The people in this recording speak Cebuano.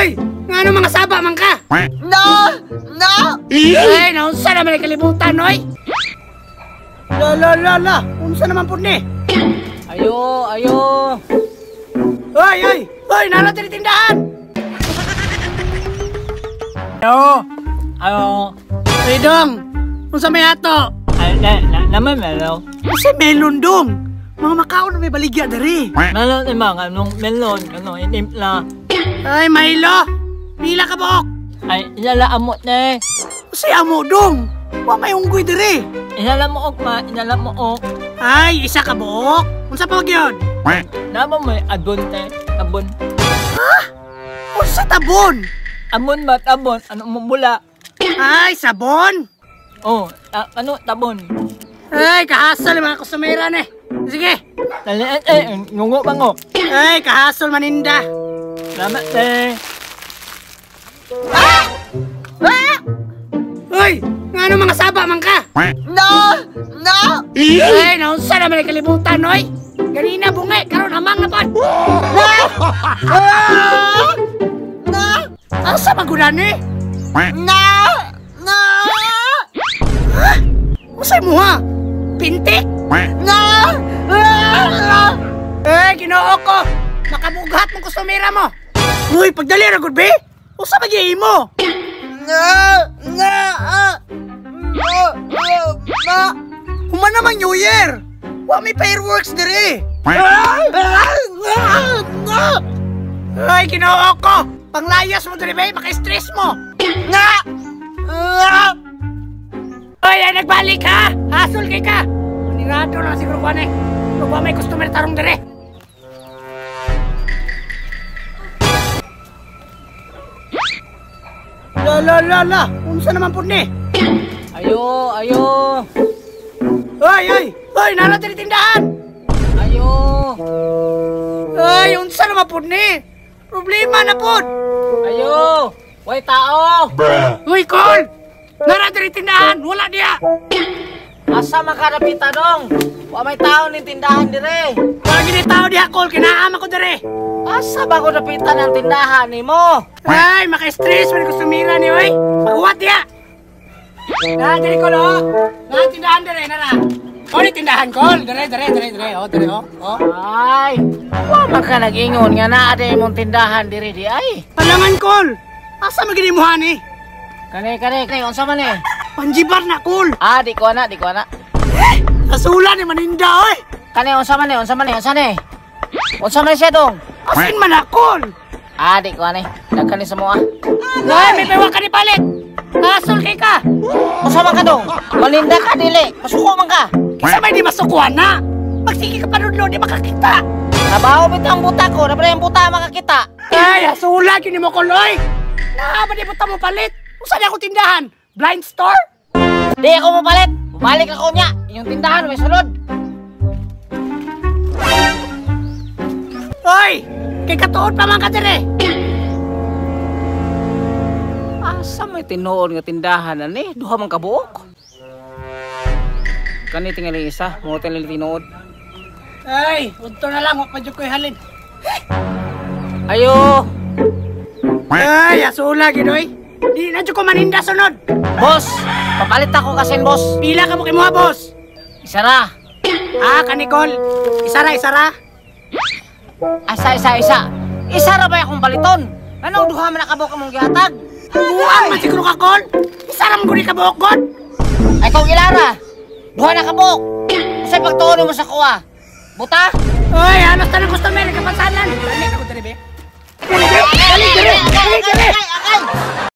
Hoy! Ngano mga saba man ka? No! No! Ay, naunsa naman ang kalibutan, oy! La la la la! Unsa naman po ni? Ayo, ayo! Hoy, hoy! Hoy, nalo tinitindahan! Ayo! Ayo! Hoy, dong! Unsa may ato? Ay, naman melon. Unsa melon, dong? Mga makaon may baligya diri. Melon ima, anong melon, ano, inimpla. Ay, Milo! Pila ka buok? Ay, inala amot na eh. Unsay amo, dong? Wa may unggoy diri. Inala mo ok ma, inala mo ok. Ay, isa ka buok? Unsa pa gyud? Namo may abon te, abon. Ha? Unsa tabon? Amon ba tabon? Ano mo bula? Ay, sabon? Oh, ano tabon? Ay, kahasol mga kustomera ni. Sige. Dali eh, ngungo bango. Ay, kahasol maninda. Salamat te. Ah! Ah! Hoy, ngano mga saba man ka? No! No! Ay, naunsa naman ang kalibutan, oy! Ganina bungi, karon amang na pod. Ah! No! Asa man gud ani? No! No! Ha? Unsay muha? Pintik? No! Ah! Eh, Ginoo ko! Makabughat mong kustomera mo! Uy, pagdali ra gud be! Usa ba gyud mo? No! No! Ma! Human naman New Year! Wa may fireworks diri! Ay, Ginoo ko! Panglayas mo diri be, maka-stress mo! Na! Ay, ay, nagbalik ha! Hasol kay ka! Manirado na siguro ko eh. Wa may customer tarong diri. La la la la! Unsa naman po ni? Ayo, ayo! Ay, ay! Ay, nalo tinitindahan! Ayo! Ay, unsa naman po ni? Problema na po! Ayo! Way tao! Bruh! Uy, Col! Nara tinitindahan! Wala diya! Asa makarapita dong? Wa may tao ning tindahan dire. Wala gini tao diha, Col! Kinaama ko dire! Asa ba ko napitan ang tindahan nimo? Ay, maka-stress man ko sumira ni oy. Paghuwat diha. Na diri ko no. Na tindahan dire nara. O ni tindahan kol, dire dire dire dire oh dire oh. Oh. Ay, wa man ka nag-ingon nga naa di imong tindahan diri di ay. Palangan kol. Asa man gini mo ni? Kani kani kani unsa man ni? Panjibar na kol. Ah, di ko ana, di ko ana. Eh, kasula ni maninda oy. Kani unsa man ni? Unsa man ni? Unsa ni? Unsa man siya dong? Asin man akol. Ah, di ko ani. Daghan ni sa moa. Ay, may pewa ka ni palit. Hasol kay ka. Unsa man ka dong? Maninda ka dili. Masuko man ka. Kinsa may di masukuan na? Magsige ka panudlo, di makakita. Trabaho bitaw ang buta ko, na ang buta makakita. Ay, hasula gyud nimo koloy. Naa ba di buta mo palit? Unsa di ako tindahan? Blind store? Di ako mopalit. Bumalik ako niya. Inyong tindahan may sulod. Oy! Kay katuod pa man ka dire. Asa may tinuod nga tindahan ani? Duha man ka buok. Kani tingali isa, mo tingali tinuod. Ay, udto na lang, wa pa jud koy halin. Ayo. Ay, asula gid oy. Di na jud ko maninda sunod. Boss, papalit ako kasin boss. Pila ka mo kimuha, boss? Isa ra. Ah, kanikol. Isa ra, isa ra. Asa, isa, isa. Isa ra ba akong paliton? Anong duha man nakabuok among gihatag? Buang man siguro ka, Kol. Isa ra man gud kabuok, God. Ay, kung ilara. Duha na kabuok. Usay pagtuon mo sa kuha. Buta? Oy, halos tanang customer.